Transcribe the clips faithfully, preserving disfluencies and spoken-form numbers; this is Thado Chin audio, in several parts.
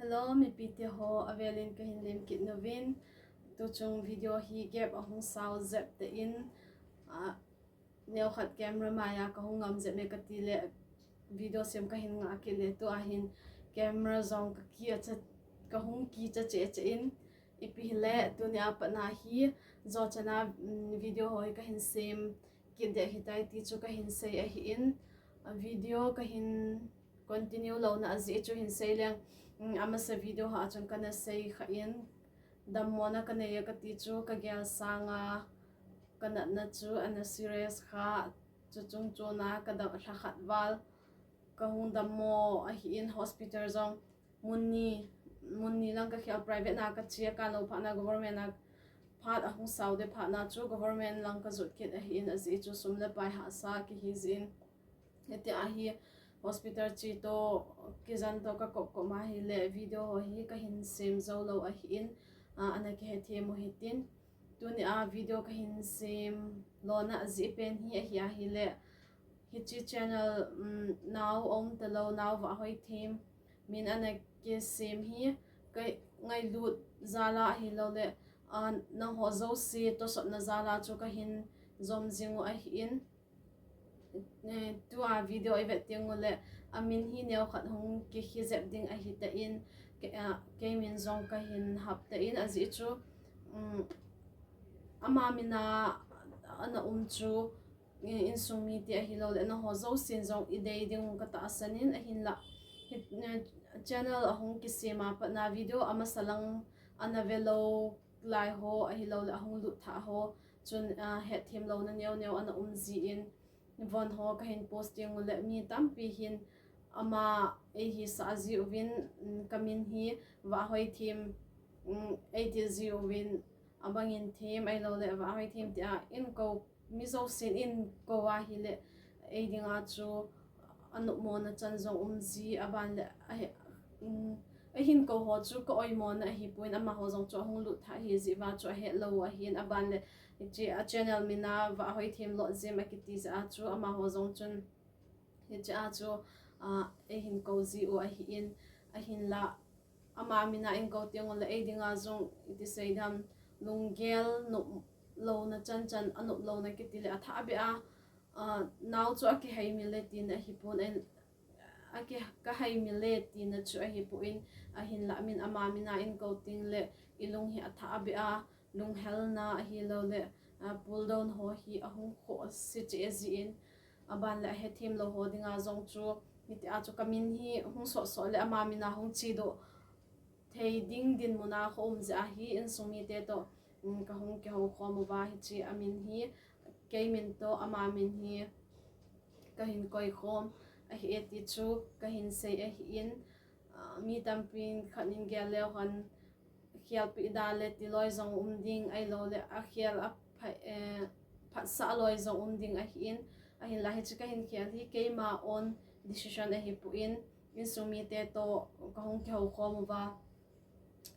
Hello, mipite ho, avelin kahin lemkit nauvin. Tuchung video hi gap ahung sao jep tein, ah, neokhat camera maiya kahung ngam jep e kati le video sem kahin ngah kit le, tua hin camera jong ka ki a cha, kahung kicha cheh cheh in, ipi hile, tunia patna hi jo chana, mm, video ho hi kahin sem kit ding ahitai ti chu kahin sei ahin, a video kahin continue louna ajeh chu hin sei leng, mm, amasa video ho a chun kana sei kha in, dammona kanei e kati chu kagel sanga kanatna chu ana serious kha, chuchung chona kadam lha khat val kahung dammo ahin, hospital jong mun ni, mun ni lang kakhel, private na kache a, kalou phatna government a phat ahung sao ding phatna chu government lang kajot kit ahin, ajeh chu sum le pai hahsa kihi jeh in. Hitia hi hospital che toh, kijen toh kakop kop ma hile video ho hi kahin sem jou lou ahin, ah, ana kihethem u hitin. Tunia video kahin sem lona ajeh pen hi ahi ahile, hiche channel, um, nao aum talou, Nao Vahhoithem min ana kisem hi ka ngailut jal a ahiloule, ah, nangho jouse tosotna jal a chu kahin jom jing u ahin, eh, tua video ivet teng ule, amin hi neokhat hung kikhe jep ding ahitan, ke-, ah, keimin jong kahin hap tan, ajeh chu, um, ama mina ana um chu, eh, insung mite ahiloule nangho jousen jong idei ding u katahsan in, ahinla hi, eh, channel ahung kisem a patna video amasa lang ana velou lai ho ahiloule ahung lut thah ho chun, ah, hetthem louna neo neo ana um jin, von ho kahin post teng ule mi tampi hin ama eihisah jiuvin, um, kamin hi Vahhoithem, um, eiti jiuvin, abangin Them ahiloule Vahhoithem tia inko, mi jousen inko ahile ei dinga chu anopmona chan jong um ji, aban le ahi, um, ahin kou ho chu ka oimona ahipon, amaho jong chu ahung lut thah ahi jeh uva chu ahet lou ahin, aban le hiche a channel mina Vahhoithem Lotjem akiti jeh a chu amaho jong chun hiche a chu, ah, eihin kou ji u ahin, ahinla ama mina inko teng ule ei dinga jong iti sei dam, lunggel nop louna chan chan, anop louna kiti le athah beh a, ah, nao chu akiheimil e tina ahipon, aki, kaheimil e tina chu ahipon, ahinla min ama mina inko teng le ilung hi athah beh a, lunghelna ahiloule, ah, puldon ho hi ahung khoh se cheh jin, aban le ahetthem lou ho dinga jong chu hitia chu kamin hi hung sot sot le ama mina hung chedoh thei ding dinmun a ka um jeh ahi, insung mite toh, um, kahung kihou khom uva hiche amin hi, keimin toh ama min hi kahin koi khom ahi e ti chu kahin sei ahin, ah, mi tampin khat in gel leu hen khelpeh da le ti loi jong um ding ahiloule akhel apha, eh, phatsah loi jong um ding ahin, ahinla hiche kahin khel hi keima own decision ahipon, insung mite toh kahung kihou khom uva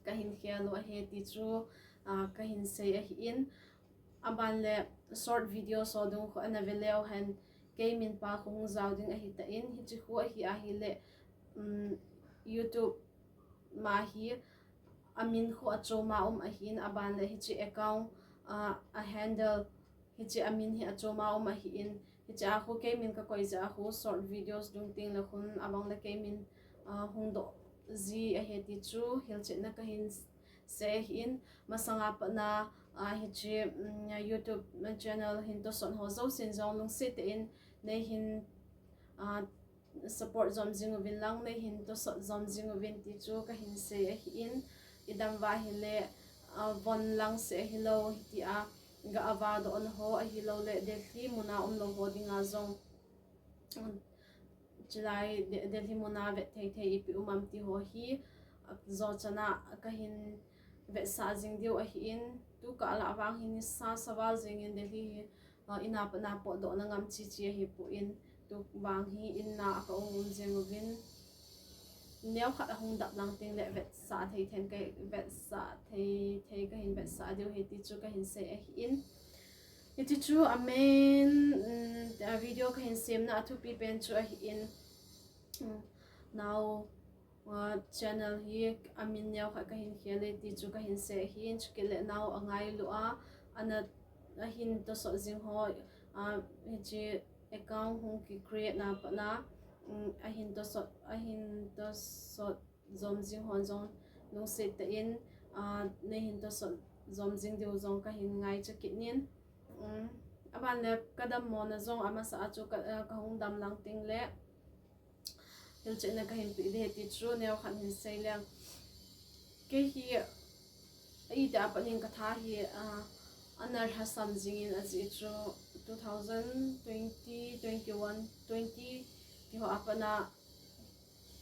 kahin khel u ahi ti chu, ah, kahin sei ahin, aban le short video so dung khu ana ve leu hen keimin pa khu hung jao ding ahitan, hiche khu ahi ahile, um, YouTube ma hi amin khu achom a um ahin, aban le hiche account, ah, a handle hiche amin hi achom a um ahin, hiche a khu keimin kakoi jeh a khu short videos dung teng le khun abang le keimin, ah, hung doh ji ahi ti chu hilchetna kahin sei ahin, masanga patna, ah, hiche, um, YouTube channel hin tosot ho jousen jong lungset tah in neihin, ah, support jom jing uvin lang, neihin tosot jom jing uvin ti chu kahin sei ahin, idam uva ahile, ah, von lang seh ahilou hitia ga ava dohna ho ahiloule Delhi muna umlou ho dinga jong, um, chulai De-, Delhi muna vet thei thei ipi um am ti ho hi, ah, jo chana kahin vetsah jing diu ahin, tukah lah vang hi nisa sa val jengin Delhi hi, ah, ina patna potdohna ngam chi chi ahipon, tu vang hi inna a ka um um jeng uvin, neokhat ahung dap lang teng le vetsah thei thei ka, vetsah thei thei kahin vetsah diu ahi ti chu kahin sei ahin. Hiti chu a main, um, a video kahin semna athupi pen chu ahin, um, Nao Channel hi amin neokhat kahin khel e ti chu kahin sei ahin, chukit le nao angailu a, ana, ahin tosot jing ho, a, hiche account hung ki create na pat na, um, ahin tosot, ahin tosot jom jing hon jong lungset tah in, a, neihin tosot jom jing diu jong kahin ngaicha kit in. Um, aban le kadammo na jong amasa a chu ka, a, kahung dam lang teng le hilchetna kahin pe ding ahi ti chu neokhat hin sei leng. Kei hi, itih a pat in katha hi, a, ana lhasam jing in ajeh chu two thousand twenty, twenty-one, twenty ti ho a pat na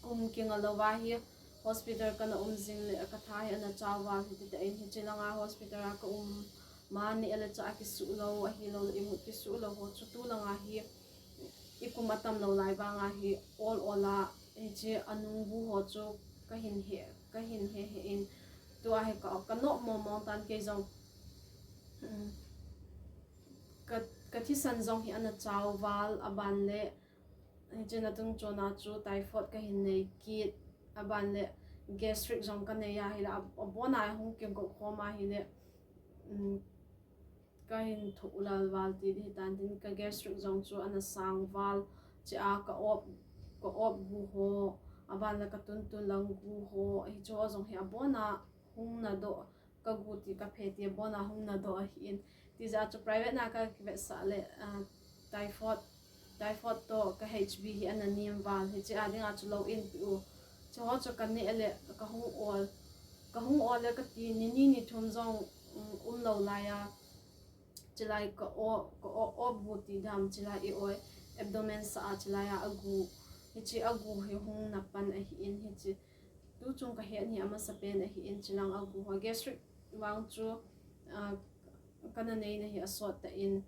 kum kinga lou va hi hospital kana um jing le katha hi ana chao val hiti tah in, hiche langa hospital a ka um ma neh le chah kisuh lou, ahilou le imut kisuh lou ho chu tu langa hi ikum atam lou lai vanga hi ol ol a, hiche anung bu ho chu kahin he, kahin he he in, tua hi ka, ka nop mong mong tan kei jong. Um, ka, ka thisan jong hi ana chao val, aban le hiche na tung chona chu typhoid kahin nei kit, aban le gastric jong kanei ahile, a, abona hung kigop khom ahile, um, kahin thoh lal val ti ding hitan tin, ka gastric jong chu ana sang val, chea ka op, ka op gu ho, aban le ka tun tun lang gu ho, hiche ho jong hi abona hung nadoh, ka gu ti ka phe ti abona hung nadoh ahin. Tijeh a chu private na ka kivetsah le, ah, typhoid, typhoid toh ka H B hi ana nem val, hiche a dinga chu lou in pi u. Hiche ho chu kaneh le kahung ol, kahung ol le kati ni ni ni thum jong, um, um lou lai a, chilai ka o, ka o, op gu ti dam, chilai i oi, abdomen sa a chilai a agu, hiche agu hi hung na pan ahin, hiche tu chung kahet hi amasa pen ahin, chilang agu ho. Gastric vang chu, ah, kana nei na hi asot tah in,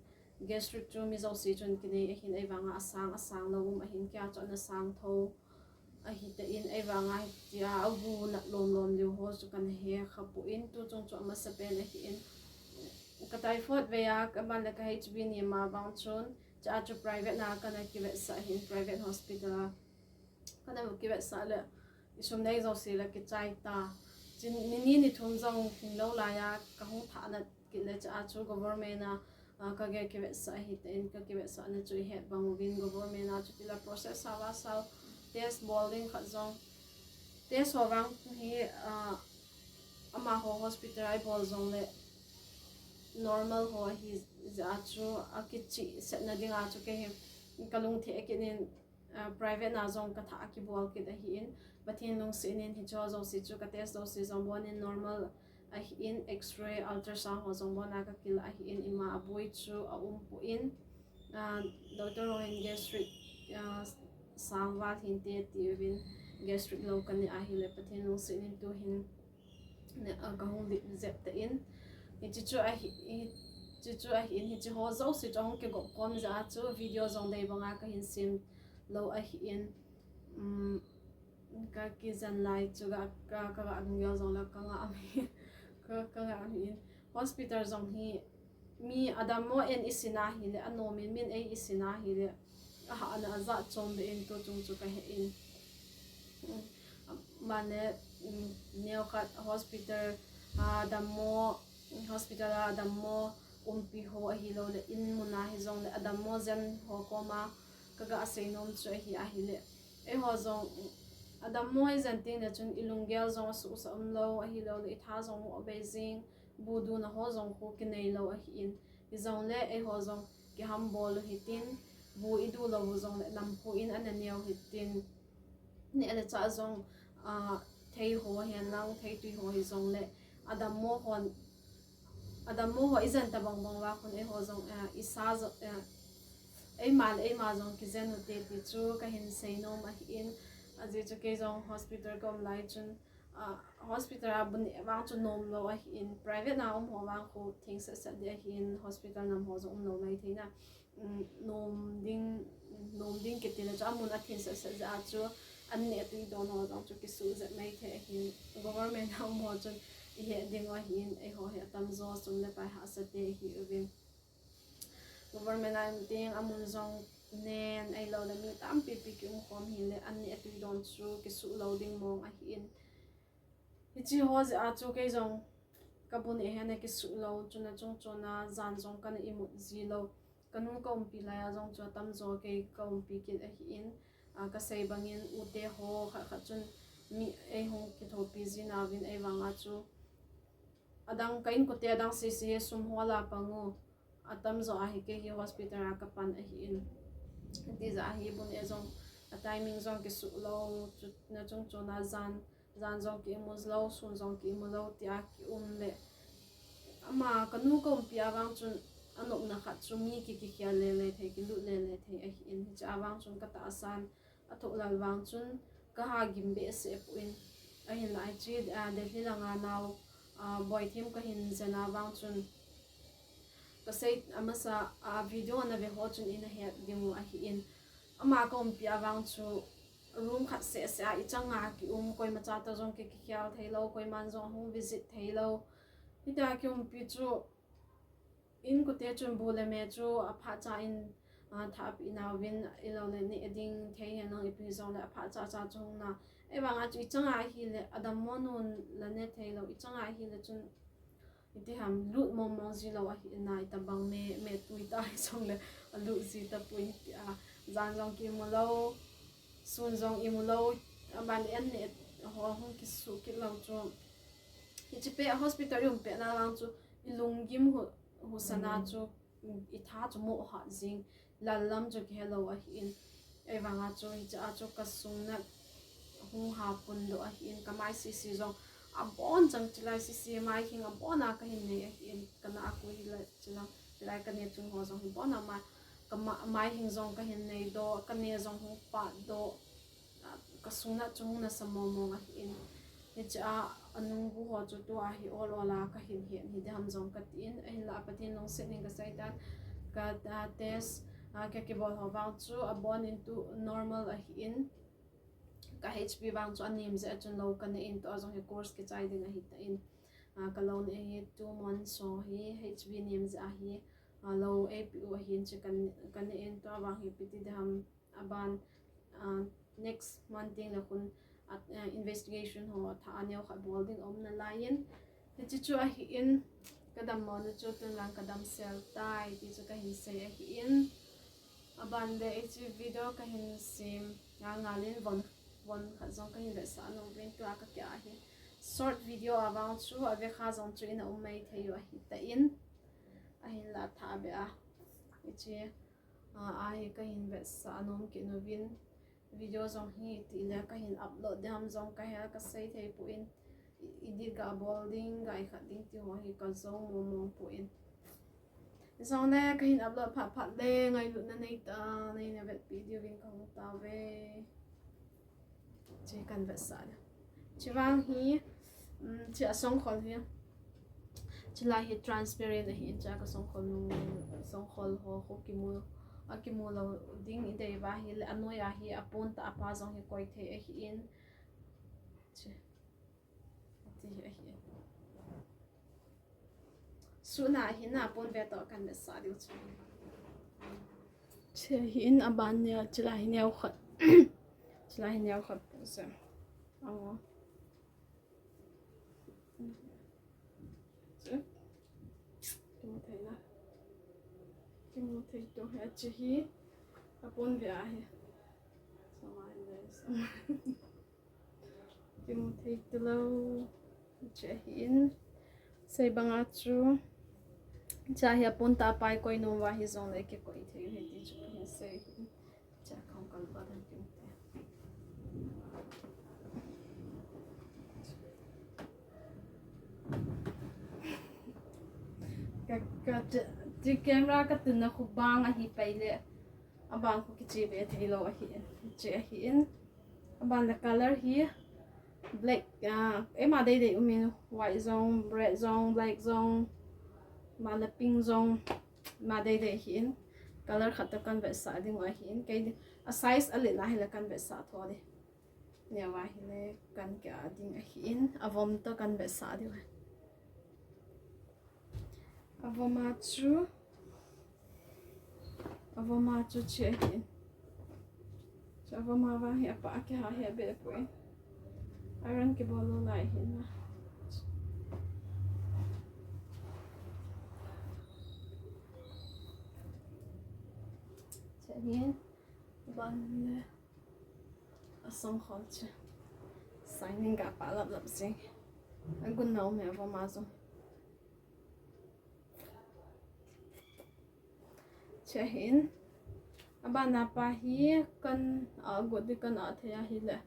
gastric chu mi jouse chun kinei ahin, ahivanga asang, asang lou um ahin, kei a chu ana sang tho ahi tah in, ahivanga hitia agu nat lom lom diu ho chu kana he kha poi, tu chung chu amasa pen ahin. Ka typhoid vei a, aban le ka H B nem a vang chun, chea chu private na kana kivetsah ahin, private hospital a kana kivetsah le, i sum nei jouse le kichai ta. Chun ni ni ni thum jong hing lou lai a, kahung thah nat kit le chea chu government a, ah, ka ga kivetsah ahi tah in, ka kivetsah na chu i het bang uvin, government a chu tila process a va sao, test bol ding khat jong, test ho vang hi, ah, amaho hospital a i bol jong le normal ho ahi jeh a chu akichihsetna dinga chu kei hi ka lungthim kit in, ah, private na jong ka thah kibol kit ahin, Pathen lungset in hiche ho jouse chu ka test jouse jong bon in normal ahin, X-ray, ultrasound ho jong bon a ka kila ahin, ima aboi chu aum poi. Ah, doctor ho hin gastric, ah, sang val hinte ati uvin, gastric lou kanei ahile Pathen lungset in tu hin ne, ah, kahung lip jep tah in. Hiche chu ahi, hiche chu ahin, hiche ho jouse chu ahung kigop khom jeh a chu video jong dei banga kahin sem lou ahin. Um, ka kijen lai chu ka, ka, ka, ka lunggel jong le ka ngah mi, ka, ka ngah mi in. Hospital jong hi mi adammo in i sin ahile, anom in min ei i sin ahile, ahahna ajat chom be in tu chung chu ka he in. Um, mane, um, neokhat hospital, ah, dammo, hospital a dammo umpi ho ahilou le, in mun a hijong le, adammo jen ho koma ka ga sei nom chu ahi ahile, eiho jong, adammo i jen teng le chun i lunggel jong asuhsah um lou ahilou le, i tha jong mo bei jing, bu duna ho jong khu kinei lou ahin, hijong le eiho jong kihambol u hitin, bu i du lou u jong le lamphu in ana neo hitin, neh le chah jong, ah, thei ho hen lang, thei tui ho hijong le, adammo hon, adammo ho i jen ta bang bang uva khun eiho jong, ah, i sa jo, ah, eima le eima jong kijen u te ti chu kahin sei nom ahin, ajeh chu kei jong hospital ka um lai chun, ah, hospital a bu neh vang chu nom lou ahin, private na um ho vang khu theng set set ding ahin, hospital nam ho jong um lou mai thei na, um, nom ding, nom ding kiti le chu amun atheng set set jeh a chu an neh tui don ho jong chu kisuh jep mai thei ahin, government a um ho chun i het ding u ahin, eiho hi atamjo sum le pai hahsa te ihi uvin. Government a um teng amun jong nen, ahilou le mi tampi pi kium khom hile, an neh tui don chu kisuh lou ding mong ahin. Hiche ho jeh a chu kei jong ka bu neh hi ana kisuh lou, chuna chung chuna jan jong kana imut ji lou. Ka nu ka umpi lai a jong chu atamjo kei ka umpi kit ahin, a, ka sei bangin ute ho khat khat chun mi ei hung kithopi ji nauvin ei vang a chu adang ka inkote adang sese hi sum hol a pang u. Atamjo ahi kei hi hospital a ka pan ahin. Tijeh a hi bu neh jong a timing jong kisuh lou, chu, na chung chuna jan, jan jong ki imu lou, sun jong ki imu lou, tia kium le. Ama ka nu ka umpi a vang chun anopna khat chu mi ki, kikhel le le thei, kilut le le thei ahin. Hiche a vang chun ka tahsan a thoh lal vang chun ka ha gim behseh poi. Ahinlah hiche, a, Delhi langa nao, a, boithem ka hin jen a vang chun ka sei a masa, a, video na ve ho chun ina het ding u ahin. Ama ka umpi a vang chu room khat seh seh a ichang a kium, koima cha toh jong ki, kikhel thei lou, koiman jong hung visit thei lou. Hitia kiumpi chu inkote chun bu le me chu aphat cha in, a, thahpi nauvin, ahilou le neh ding thei henlang ipi jong le aphat cha cha chu hung na. Ei vang a chu ichang a hile adammo nun la ne thei lou, ichang a hile chun iti ham lut mong mong ji lou ahi na, itobang me, me tui ta hi jong le alut ji tapoi tia. Jan jong ki imu lou, sun jong imu lou, aban le an neh ho hung kisuh kit lou chu. Hiche pet a hospital i um pet na vang chu i lunggim hu, husa na chu, i tha chu mo hat jing, lal lam chu kihe lou ahin. Ei vang a chu hiche a chu ka sung nat hung ha pun doh ahin, ka mai sisi jong abon chang, chulai sisi mai hing abon a ka hin nei ahin, ka na a kui hile chulai, chulai ka ne chung ho jong hi bon a mai, ka ma, mai hing jong ka hin nei doh, ka ne jong hung pat doh. A, ka sung nat chu hung nasa mong mong ahin. Hiche a, anung bu ho chu tua hi ol ol a ka hin het hi diham jong ka tin. Ahinlah Pathen lungset in ka sei tan. Ka, a, test, a, ka kibol ho vang chu abon in tu normal ahin. Ka H B vang chu anem jeh a chun lou ka ne in, tua jong hi course kichai ding ahi tan. A, ka lou ne hi two months ho hi H B nem jeh a hi, a, lou ei pe u ahin, chu ka ne, ka ne in tua vang hi ipi ti diham. Aban, a, next month teng le khun, a, a, investigation ho thah a neo khat bol ding aum nalai in. Hiche chu ahin, ka dammo na chu tun lang ka damsel tai ti chu ka hin sei ahin. Aban le hiche video ka hin sem ngal ngal in von, von khat jong ka hin vetsah nom uvin, tua ka kia ahi. Short video a vang chu ave kha jong chu ina um mai thei u ahi tan. Ahinlah thah beh a hiche a, a hi ka hin vetsah nom kit uvin, video jong hi ti le ka hin upload diham jong ka hel, ka sei thei poi, i, edit ga bol ding, ga i khat ding ti ho hi ka jong mong mong poi. Jong le ka hin upload phat phat le ngailutna nei ta, nei na vetpi diuvin ka hung tao ve. Hiche kan vetsah le. Hiche vang hi, um, hiche a songkhol hi. Hiche lai hi transparent ahin, hiche a ka songkhol nung, songkhol ho, ho kimu, akimu lou ding i dei uva ahile, anoi a hi apon tah a pa jong hi koi thei ahin. Hiche. Ti hi ahin. Suna hi na pon ve toh kan vetsah diu chu. Hiche hi in aban neo, hiche lai hi neo khat. Hiche lai hi neo khat pu se. Aw. Hiche. Kimu thei na. Kimu thei to hi hiche hi. Apon ve ahi. Sama in ve sama. Kimu thei talou. Hiche ahin. Sei banga chu. Hiche hi apon tah a pa i koi nom uva hijongle kikoi thei u ahi ti chu kahin sei ahin. Hiche khong kal ba dan kimu thei. Ka, ka, hiche, hiche camera ka tunna khu bang ahi pai le. Abang khu kiche ve thei lou ahin. Hiche ahin. Aban le color hi black, ah, ima dei dei um in, white jong, red jong, black jong, aban le pink jong, ima dei dei ahin. Color khat toh kan vetsah ding u ahin. Kei a size alet na hile kan vetsah tho ding. Neo a hile kan kia ding ahin. Avom toh kan vetsah ding u ahi. Avom a chu, Avom a chu hiche ahin. Hiche avom a vang hi apa a kiha hi abeh poi. Iron kibol lou lai ahin na. Hiche ahin. Aban le asangkhol chu. Shining ga pa lap lap jing. Agun nau me avom a jong. Hiche ahin. Abana pa hi kan, a, got di kan a thei ahile.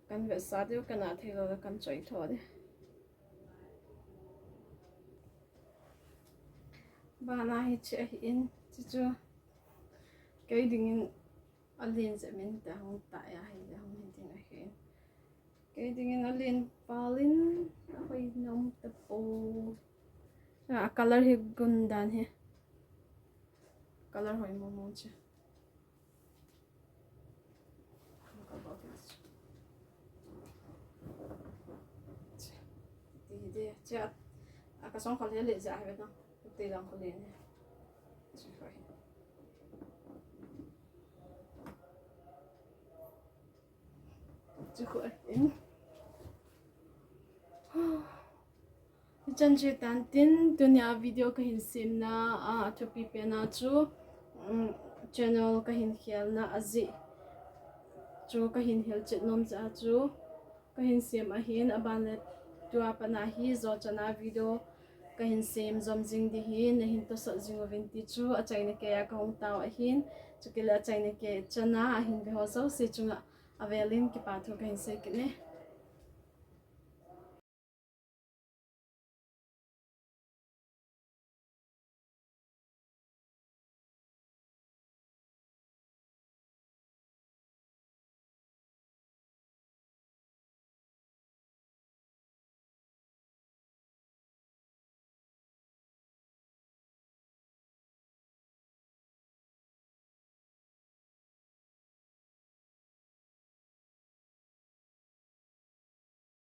Kan vetsah diu, kan a thei lou le kan choi tho di. Bana hiche ahin, hiche chu. Kei dingin alen jep in ta hung ta ya hi le hung hi ding ahin. Kei dingin alen pal in ahoi nom tapoi. A color hi gun dan hi. Color hoi mong mong chu. Ti de, che a, a kasangkhol hi le ja hi ve na. Ti lang khol le ni. Che hoi. Chu khu in. Hichan chu tan tin, tunia video kahin semna a, athupi pen a chu, um, channel kahin khelna ajeh chu kahin hilchet nom cha chu kahin sem ahin, aban le tua pat a hi jo chan a video kahin sem jom jing di hin, nahin tosot jing uvin ti chu achaina kei a kahung tao ahin, chukit le achaina kei chan a ahin ve ho jouse chunga avel in kipa thu kahin sei kit e.